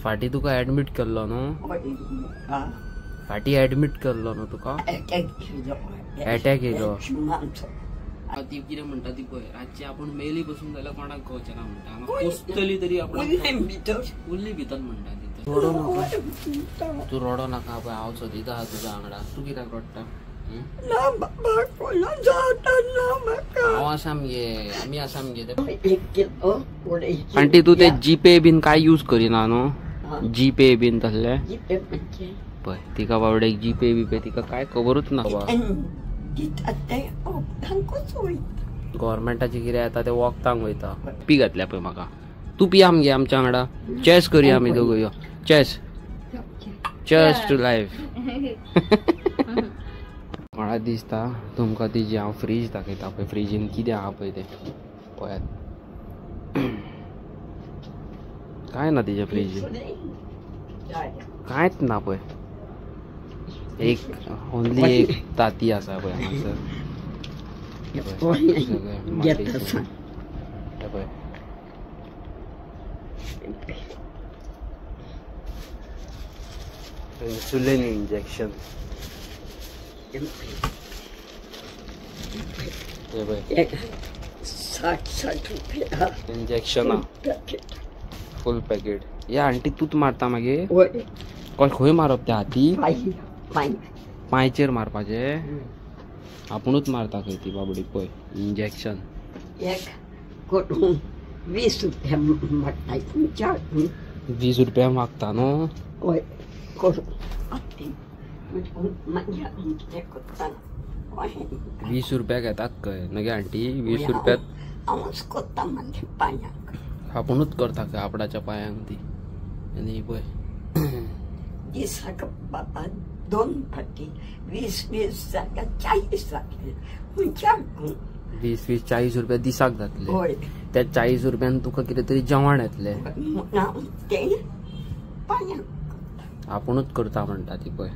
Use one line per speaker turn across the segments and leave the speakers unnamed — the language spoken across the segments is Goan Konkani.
फाटी तुका एडमिट केल्लो न्हू? फाटी एडमिट केल्लो न्हू तुका? अटॅक येयलो. ती कितें म्हणटा ती पळय, रातची आपूण मेली बसून जाल्यार कोणाक कळचें ना म्हणटा, हांगा पोसतली तरी आपूण उरली भितर म्हणटा ती. रडो नाका, तूं रडो नाका, पळय हांव सदिता आहा तुज्या वांगडा. तूं कित्याक रडटा? हांव आसा मगे, आमी आसा मगे. आंटी तूं ते जीपे बीन काय यूज करिना न्हू? जीपे बीन तसले पळय तिका बाबडेक जीपे बीपे तिका काय खबरूच ना बाबा. गव्हर्मेंटाचे कितें येता ते वखदांक वयता. पी घातल्या पळय म्हाका, तूं पिया मगे आमच्या वांगडा. चॅस करुया आमी दोगूय. Chess, chess two life. म्हाका दिसता तुमकां तिजी हांव फ्रीज दाखयता पळय, फ्रिजीन कितें आहा पळय तें पळयात. कांय ना तिज्या फ्रिजीन, कांयच ना पळय. एक ओनली एक ताती आसा पळय हांगासर. पळय इन्सुलीन इंजेक्शन
60 रुपया
इंजेक्शन फूल पॅकेट. या आंटी तूच मारता मागीर? खंय मारप ते हाती? पांयचेर मारपाचे? आपुणूच मारता खंय ती बाबडी. पळय इंजेक्शन
एक करून 20 रुपया मागता.
20 रुपया मागता न्हू?
हय करून
20 रुपया घेतात खंय नगे आंटी? 20 रुपयात
हांवूच करता म्हणजे पांयांक.
आपुणूच करता खंय आपणाच्या पांयांक ती. आनी पळय
दिसाक बाबा 2 फाटी 20-20 जाल्यार 40 जातले.
20-20 40 रुपया दिसाक जातले.
हय
त्या 40 रुपयान तुका कितें तरी जेवण येतलें.
तें पांयांक
आपुणूच करता म्हणटा ती. पळय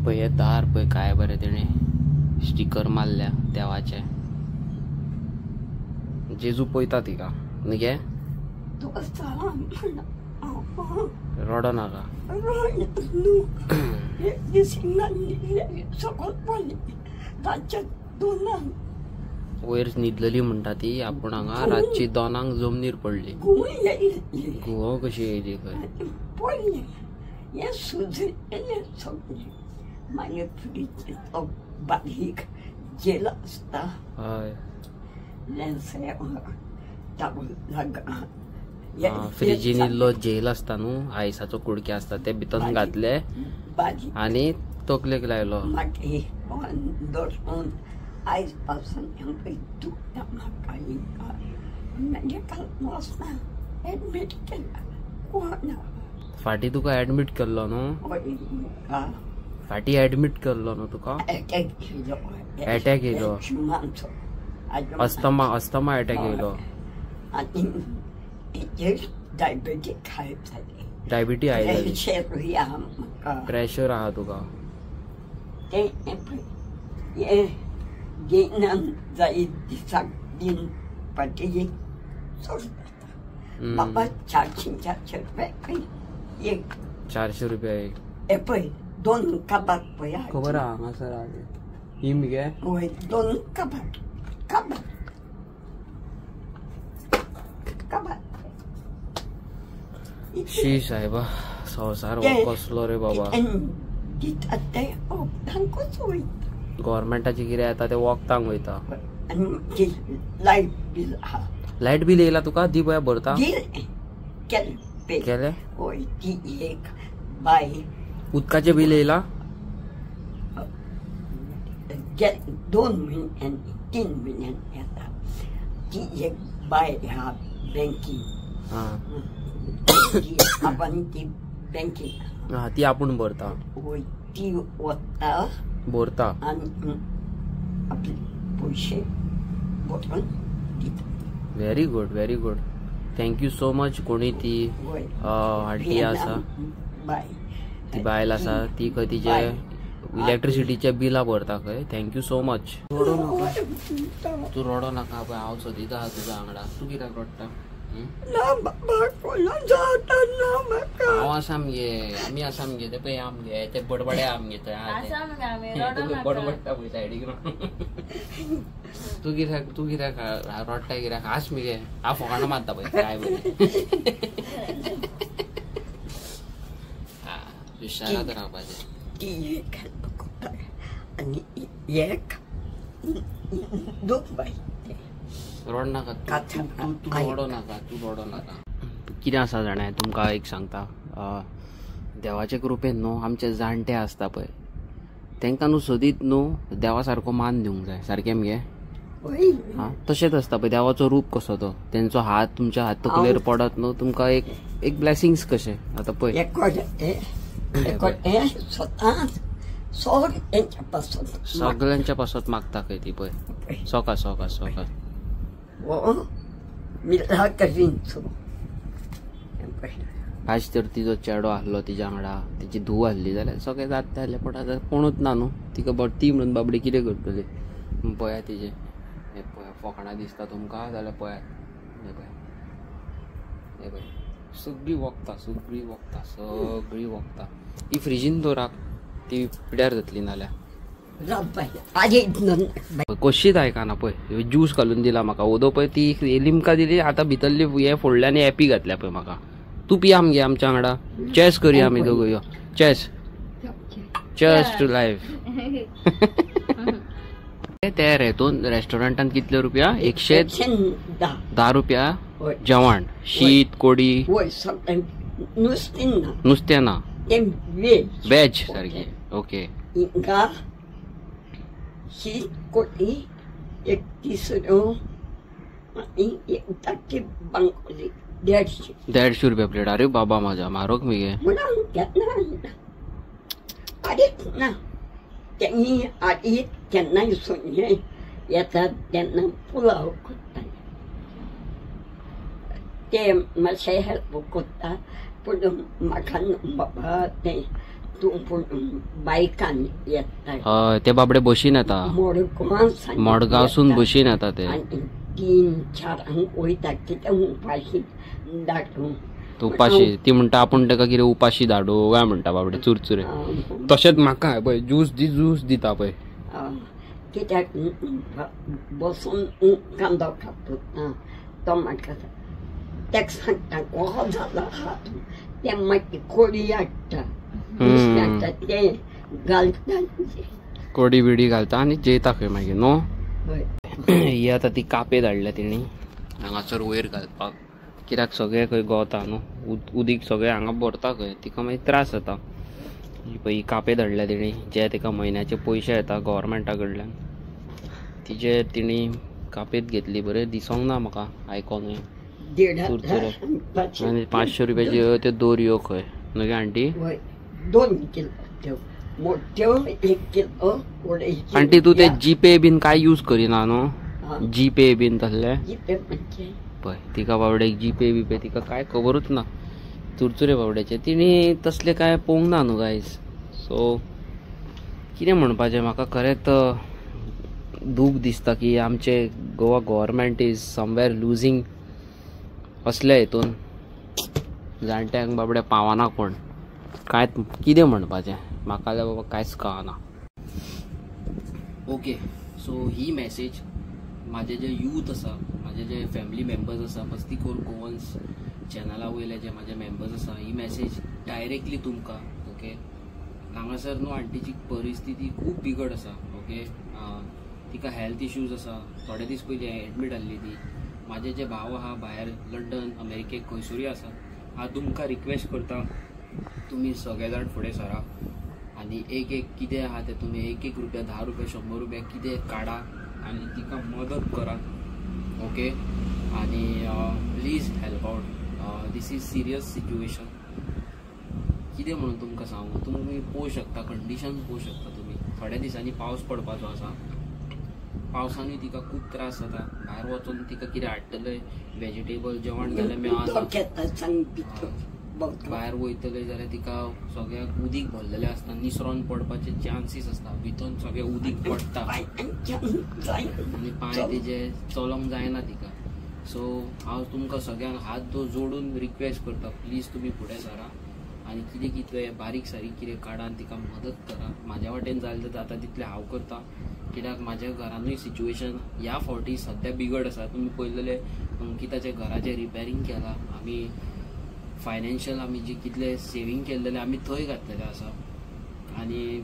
पळय हे दार पळय काय बरें तेणें स्टिकर मारल्या देवाचे. जेजू पळयता तिका न्ही गे? रडो नाका. वयर न्हिदलेली म्हणटा ती, आपूण हांगा रातची 2 जमनीर पडली. घुंव कशी येयली खंय?
मागीर फ्रिज बारीक जेल आसता.
हय फ्रिजीन इल्लो जेल आसता न्हू, आयसाचो कुडके आसता ते भितर घातले आनी तकलेक लायलो.
मागीर आयज पासून दुखता म्हाका. मेडिकल वचना, एडमीट केला. कोण
फाटी तुका एडमीट केल्लो न्हू? फाटी एडमिट केल्लो न्हू तुका? अटॅक येयलो. अस्थमा, अस्थमा अटॅक येयलो. डायबिटीज हाय जाली, प्रेशर आहा तुका.
दिसाक 3 फाटी बाबा 400 रुपया.
400 रुपया एक.
पळय 2 काबार पळय
खबर आहा हांगासर आहा ही मगे?
हय 2 काबार काबार काबार.
शी साहेबा, संवसार कसलो रे बाबा.
दितात ते वखदांकूच वयता.
गव्हर्मेंटाचे कितें येता ते वखदांक वयता.
आनी लायट बील आहा.
लायट बील येयला तुका? दी पळय भरता
केलें
केलें?
हय ती एक बाय.
उदकाचें बील येयला?
2 म्हयन्यांनी 3 म्हयन्यांनी येता. ती एक बाय आहा बँकीन. आपण ती बँकीन
ती आपूण भरता.
हय ती वता
भरता
आनी आपले पयशे भरून दिता.
Very good, very good. Thank you so much. कोणी ती आंटी आसा, ती बायल आसा, ती खंय तिजे इलेक्ट्रिसिटीच्या बिलां भरता खंय. Thank you so much. रडो नाका, तूं रडो नाका, पळय हांव सदिता आहा तुज्या वांगडा. तूं कित्याक रडटा?
ना बाबा कोणा जाता ना म्हाका. हांव
आसा मगे, आमी आसा मगे, ते पळय आमगे ते बडबडे आमगे थंय बडबडटा पळय सायडीक. तूं कित्याक, तूं कित्याक रडटा कित्याक? हांस मगे, हांव फोकाणां मारता पळय काय बरें. हुशारात रावपाचें.
ती आनी एक दूख बाई.
रड नाका तूं, तूं रडो नाका, तूं रडो नाका. कितें आसा जाणा, तुमकां एक सांगता, देवाचे कृपेन न्हू आमचे जाणटे आसता पळय तेंकां न्हू सदींच न्हू देवा सारको मान दिवंक जाय. सारकें मगे? हा, तशेंच आसता पळय देवाचो रूप कसो तो, तेंचो हात तुमच्या हात तकलेर पडत न्हू, तुमकां एक एक ब्लेसिंग्स कशें. आतां पळय सगळ्यांच्या पासत मागता खंय ती पळय. सोका सोका सोका आज तर तिजो चेडो आहलो तिज्या वांगडा, तिची धूव आहली जाल्यार सगळें जाता जाल्यार पूण आतां कोणूच ना न्हू तिका. ती म्हणून बाबडी कितें करतली. पळया तिजें हें पळया फोकाणां दिसता तुमकां जाल्यार पळयात. हें पळया, हें पळय सगळीं वखदां, सगळीं वखदां, सगळीं वखदां. ती फ्रिजीन दवरात, ती पिड्यार जातली नाल्यार. कशीच आयकना पळय, ज्यूस घालून दिला म्हाका ओदो पळय, ती लिमका दिली, आतां भितरली हे फोडले आनी एपी घातल्या पळय म्हाका. तूं पिया मगे आमच्या वांगडा, चॅस करूया आमी दोगूय. Chess, chess two life. ते हेतून रेस्टॉरंटान कितले रुपया? 110 रुपया जेवण, शीत कोडी नुस्तें ना, वेज सारकें. ओके,
शीत कोडी एक तिसरो आनी एक धाकटी बांगोली 150.
150 रुपया प्लेट. अरे बाबा माझ्या म्हारग मगे.
म्हणून केन्ना आडीच ना तेणी, आडी केन्नाय सोडले येतात तेन्ना पुलाव करता, ते मातशें हेल्प करता. पूण म्हाका बाबा तें तूं पूण बायकान येता.
हय, ते बाबडे बशीन येता, मडगांवसून बशीन येता ते.
आनी 3-4 वयता कितें उपाशी धाडूं.
उपाशी ती म्हणटा आपूण ताका कितें उपाशी धाडू काय म्हणटा बाबडे चुरचुरे. तशेंच म्हाका पळय ज्यूस दी, ज्यूस दिता पळय.
कित्याक बसून कांदो कापता तो म्हाका तेका सांगता कसो जाला आहा तूं, तें मागीर कोडी हाडटा, नुस्तें हाडटा, तें घालता,
कोडी बिडी घालता आनी जेयता खंय मागीर न्हू. ही आतां ती कापे धाडल्या तिणी हांगासर वयर घालपाक, कित्याक सगळें खंय गवता न्हू, उदीक सगळें हांगा भरता खंय, तिका मागीर त्रास जाता. ही पळय ही कापे धाडल्या तिणी, जे तिका म्हयन्याचे पयशे येता गव्हर्मेंटा कडल्यान तिजे तिणी कापेत घेतली. बरें दिसोंक ना म्हाका आयकोनूय. चुरचुरे आनी 500 रुपयाच्यो त्यो दोरयो खंय न्हू गे आंटी?
2 किलो मोठ्यो, 1 किलो.
आंटी तूं ते जीपे बीन काय यूज करिना न्हू? जीपे बीन तसले पळय तिका बाबडेक जीपे बिपे तिका काय खबरूच ना. चुरचुरे बाबड्याचे तिणी तसले काय पळोवंक ना न्हू गायज. सो कितें म्हणपाचें, म्हाका खरेंच दूख दिसता की आमचे Goa government is somewhere losing असल्या हितून. जाणट्यांक बाबड्या पावना कोण, काय कितें म्हणपाचें म्हाका जाल्यार बाबा कांयच कळना. ओके, सो ही मॅसेज म्हाजे जे यूथ आसा, म्हाजे जे फॅमिली मेंबर्स आसा, मस्तीखोर गोवन्स चॅनला वयले जे म्हाजे मेंबर्स आसा, ही मॅसेज डायरेक्टली तुमकां. ओके, हांगासर न्हू आंटीची परिस्थिती खूब बिगड आसा. ओके, तिका हेल्थ इश्यूज आसा, थोडे दीस पयलीं एडमीट आहली ती. म्हाजे जे भाव आहा भायर लंडन अमेरिकेक खंयसरूय आसा, हांव तुमकां रिक्वेस्ट करता तुमी सगळे जाण फुडें सरा आनी एक एक कितें आहा तें तुमी एक एक रुपया, 10 रुपया, 100 रुपया कितें काडा आनी तिका मदत करा. ओके, आनी please help out, this is serious situation. कितें म्हणून तुमकां सांगू, तुमी पळोवंक शकता कंडिशन पळोवंक शकता तुमी. थोड्या दिसांनी पावस पडपाचो आसा, पावसानूय तिका खूब त्रास जाता. भायर वचून तिका कितें हाडटलें वेजिटेबल जेवण जाल्यार मेळना, भायर वयतले जाल्यार तिका सगळ्याक उदीक भरलेलें आसता, निसरोन पडपाचे चान्सीस आसता, भितून सगळें उदीक पडटा आनी पांय तिजे चलोंक जायना तिका. सो हांव तुमकां सगळ्यांक हात जोडून रिक्वेस्ट करता, प्लीज तुमी फुडें सरा आनी कितें कितें बारीक सारीक कितें काडा आनी तिका मदत करा. म्हाज्या वाटेन जालें जाता तितलें हांव करता, कित्याक म्हाज्या घरानूय सिच्युएशन ह्या फावटी सद्या बिगड आसा. तुमी पळयलेले अंकिताच्या घराचें रिपेरींग केलां आमी, फायनान्शियल आमी जे कितले सेवींग केल्लेले आमी थंय घातलेले आसा. आनी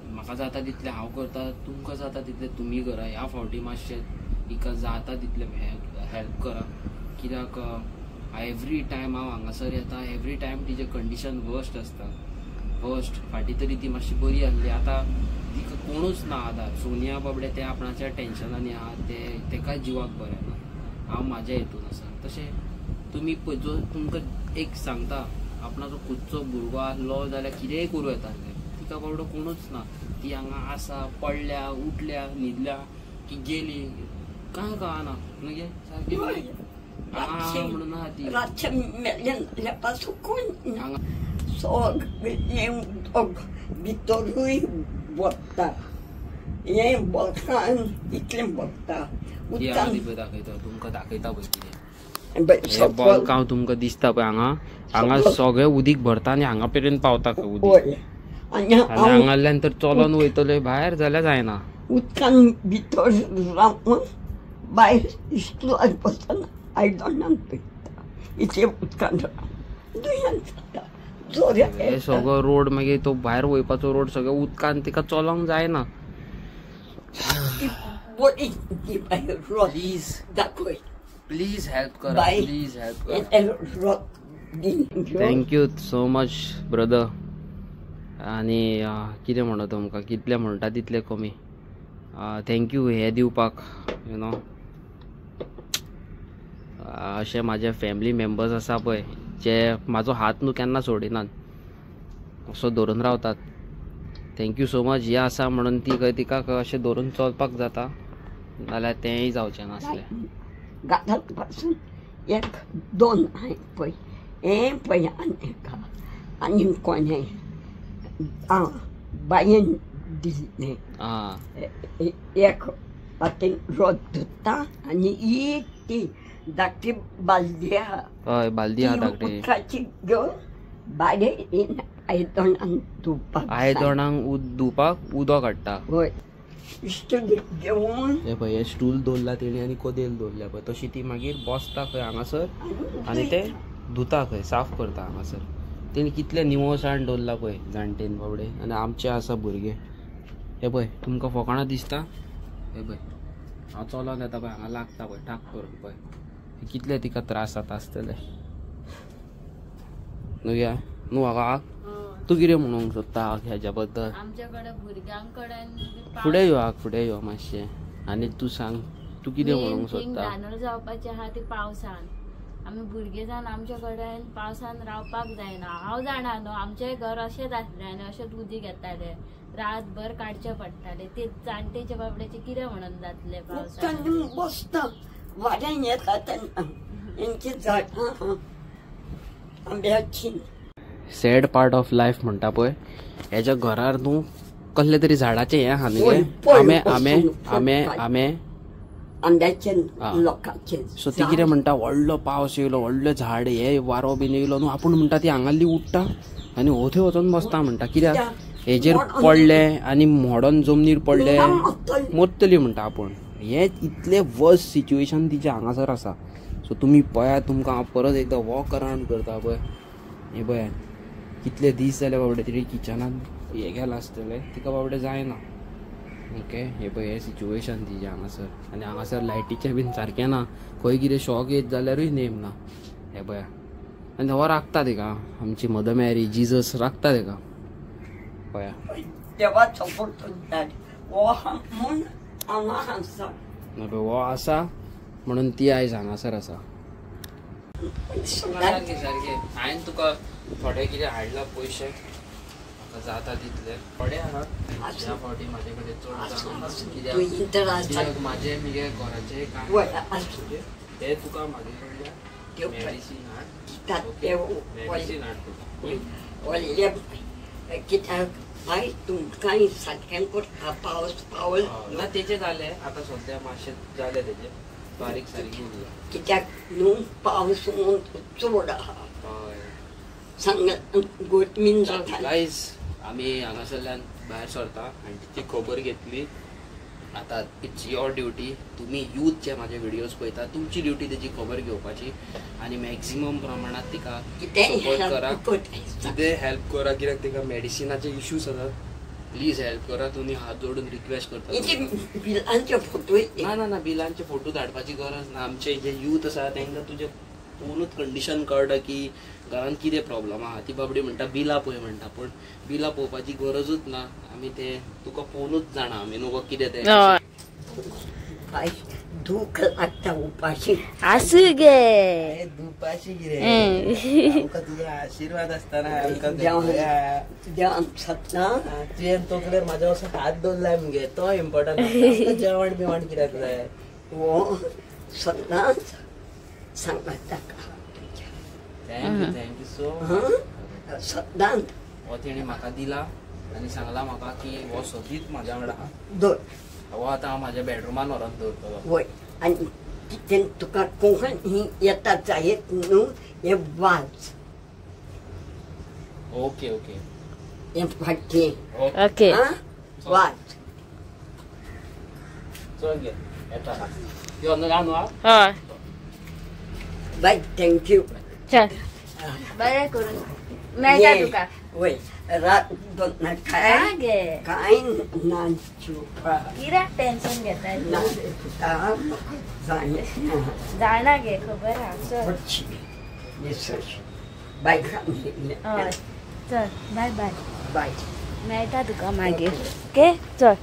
म्हाका जाता तितलें हांव करता, तुमकां जाता तितलें तुमी करा. ह्या फावटी मातशें हिका जाता तितलें हेल्प करा, कित्याक एवरी टायम हांव हांगासर येता, एवरी टायम तिजें कंडिशन वर्स्ट आसता. वर्स्ट फाटीं तरी ती मातशी बरी आसली, आतां तिका कोणूच ना आदार. सोनिया बाबडें तें आपणाच्या टेंशनांनी आहा, तें तेका जिवाक बरें ना, हांव म्हाज्या हितून आसा. तशें तुमी जो तुमकां एक सांगता, आपणाचो खुदचो भुरगो आसलो जाल्यार कितेंय करूं येता आसलें, तिका बाबडो कोणूच ना. ती हांगा आसा, पडल्या, उठल्या, न्हिदल्या की गेली कांय कळना मागीर सारकी म्हणून आहा ती.
रातचें मेल्ल्या पासून कोण सगळें उदक भितरूय वता, हें बोल्सान इतलें वता.
दाखयता तुमकां, दाखयता पळय कितें बॉल्कांव तुमकां दिसता पळय हांगा. हांगा सगळें उदीक भरता आनी हांगा मेरेन पावता उदीक, आनी हांगाल्यान तर चलोन वयतले भायर जाल्यार जायना.
उदकान भितर रावन भायर इस्कुलार बसून आयदनां पळयता, इतलें उदकान रावन दुयेंस जाता.
हे सगळो रोड मागीर तो भायर वयपाचो रोड सगळो उदकान तिका चलोंक जायना. प्लीज
दाखय,
प्लीज हेल्प करा, प्लीज हेल्प करा. Thank you so much brother. आनी कितें म्हणटा तुमकां, कितलें म्हणटा तितलें कमी. Thank you हे दिवपाक, you know. अशे म्हाजे फॅमिली मेंबर्स आसा पळय जे म्हाजो हात न्हू केन्ना सोडिनात, असो धरून रावतात. Thank you so much. हें आसा म्हणून ती खंय तिका अशें धरून चलपाक जाता, नाल्यार तेंय जावचें नासलें.
गांवांत पासून एक दोन हांवें पळय, हें पळय आनी एका आनी कोणें बायेन दिल्लें एक आतां रोद धुता आनी ही ती धाकटी बालदी आहा,
हय बालदी आहा धाकटी,
उदकाची घेवन बाये आयदनांक धुवपाक,
आयदनांक धुवपाक उदक हाडटा.
हय स्टूल घेवन
हे पळय, हे स्टूल दवरला तेणी आनी कदेल दवरल्या पळय, तशी ती मागीर बसता खंय हांगासर आनी ते धुता खंय, साफ करता हांगासर. तेणी कितले निवळसाण दवरला पळय जाणटेन बाबडे. आनी आमचे आसा भुरगे, हे पळय तुमकां फोकाणां दिसता, हे पळय हांव चलोन येता पळय हांगा लागता पळय ठाक करून पळय कितले तिका त्रास जाता आसतले. न्हू या न्हू हाका तूं कितें म्हणूंक सोदता हेज्या बद्दल?
आमच्याकडे भुरग्यांकडेन
फुडें यो, फुडें यो मातशें आनी तूं सांग, तूं कितें म्हणूंक सोदता?
धानर जावपाचें आहा ती पावसान, आमी भुरगे जावन आमच्या कडेन पावसान रावपाक जायना. हांव जाणा न्हू, आमचें घर अशेंच आसलें आनी अशेंच उदीक येतालें, रातभर काडचें पडटालें. ते जाणटेचे बाबड्याचें कितें म्हणून जातलें पावसान?
बसता वाऱ्यान येता तेन्ना हेंची झाडां आंब्याची.
सॅड पार्ट ऑफ लायफ म्हणटा पळय, हेज्या घरार न्हू कसले तरी झाडाचें हें आहा न्हू, आमे आमे आमे आमे
आंब्याचे लोकांचे.
सो ती कितें म्हणटा, व्हडलो पावस येयलो, व्हडलें झाड हे वारो बीन येयलो न्हू, आपूण म्हणटा ती हांगासली उडटा आनी होथंय वचोन बसता म्हणटा, कित्याक हेजेर पडलें आनी मोडोन जमनीर पडलें मरतली म्हणटा आपूण. हें इतलें वर्स्ट सिच्युएशन तिचें हांगासर आसा. सो तुमी पळयात, तुमकां हांव परत एकदां वॉक अरावंड करता पळय. हें पळयात कितले दीस जाले बाबडे तिणे किचनान हें केलां आसतलें, तिका बाबडे जायना. ओके, हे पळय हें सिच्युएशन तिजें हांगासर. आनी हांगासर लायटीचें बीन सारकें ना, खंय कितें शॉक येत जाल्यारूय नेम ना. हें पळया, आनी हो राखता तिका आमची मदर मॅरी जिजस राखता तिका. पळया
देवाचो फोटो म्हूण हांगा आसा,
हो आसा म्हणून ती आयज हांगासर आसा. सारकें सारकें हांवें तुका थोडे कितें हाडला पयशे, म्हाका जाता तितले थोडे आहा. ह्या फावटी म्हाजे कडेन चड कित्याक म्हाजें मगे घराचें काम, तें तुका म्हाजे कडल्यान मेडिसीन हाड, मेडिसीन हाड तुका.
व्हडलें कित्याक बाय तुमकांय सारकें करता, पावस पावल
ना तेचें जालें आतां सद्या मातशें जालें तेजें. बारीक सारीक उरला
कित्याक न्हू पावस चड आहा सांग गोरमीन जाता.
गायज आमी हांगासरल्यान भायर सरता आनी तिची खबर घेतली. आतां it's your duty, तुमी यूथ जे म्हाजे व्हिडियोज पळयता तुमची ड्युटी तेजी खबर घेवपाची आनी मॅक्झिमम प्रमाणात तिका सपोर्ट करा, कितें हेल्प करा, कित्याक तिका मेडिसिनाचे इश्यूज आसात. प्लीज हेल्प करा, तुमी हात जोडून रिक्वेस्ट करता.
बिलांचे फोटो
ना ना ना बिलांचे फोटो धाडपाची गरज ना. आमचे जे यूथ आसा तांकां तुजें पळोवनूच कंडिशन कळटा की घरान कितें प्रॉब्लम आहा. ती बाबडी म्हणटा बिलां पळय म्हणटा, पूण बिलां पळोवपाची गरजूच ना. आमी ते तुका पळोवनूच जाणा आमी न्हू कितें तें.
दूख लागता उपाशी
आसूं गे
दुपाशी कितें आमकां तुजो आशिर्वाद आसतना आमकां
देवान सपना
तुवें तकलेर म्हाज्या असो हात दवरलाय मगे तो इम्पॉर्टंट. जेवण बिवण कित्याक जाय
हो सदांच सांगता ताका.
Thank you thank you so much.
सदांच
हो तेणी म्हाका दिला आनी सांगला म्हाका की हो सदींच म्हाज्या वांगडा आहा.
दवर
हो आतां हांव म्हाज्या बेडरुमान व्हरोन दवरतलो.
वय आनी कितें तुका कोंकणी येता जायत न्हू हें वाच.
ओके ओके
हें फाटलें
ओके
वाच.
चल गे येता यो न्हू न्हू.
हय
बाय thank you.
चल बरें करून मेळटा तुका.
वय रात दोन काय काय ना
कित्याक टेन्शन घेता
ना
जाणा गे खबर आहा. चल
बाय
हय चल बाय बाय
बाय
मेळटा तुका मागीर. ओके चल.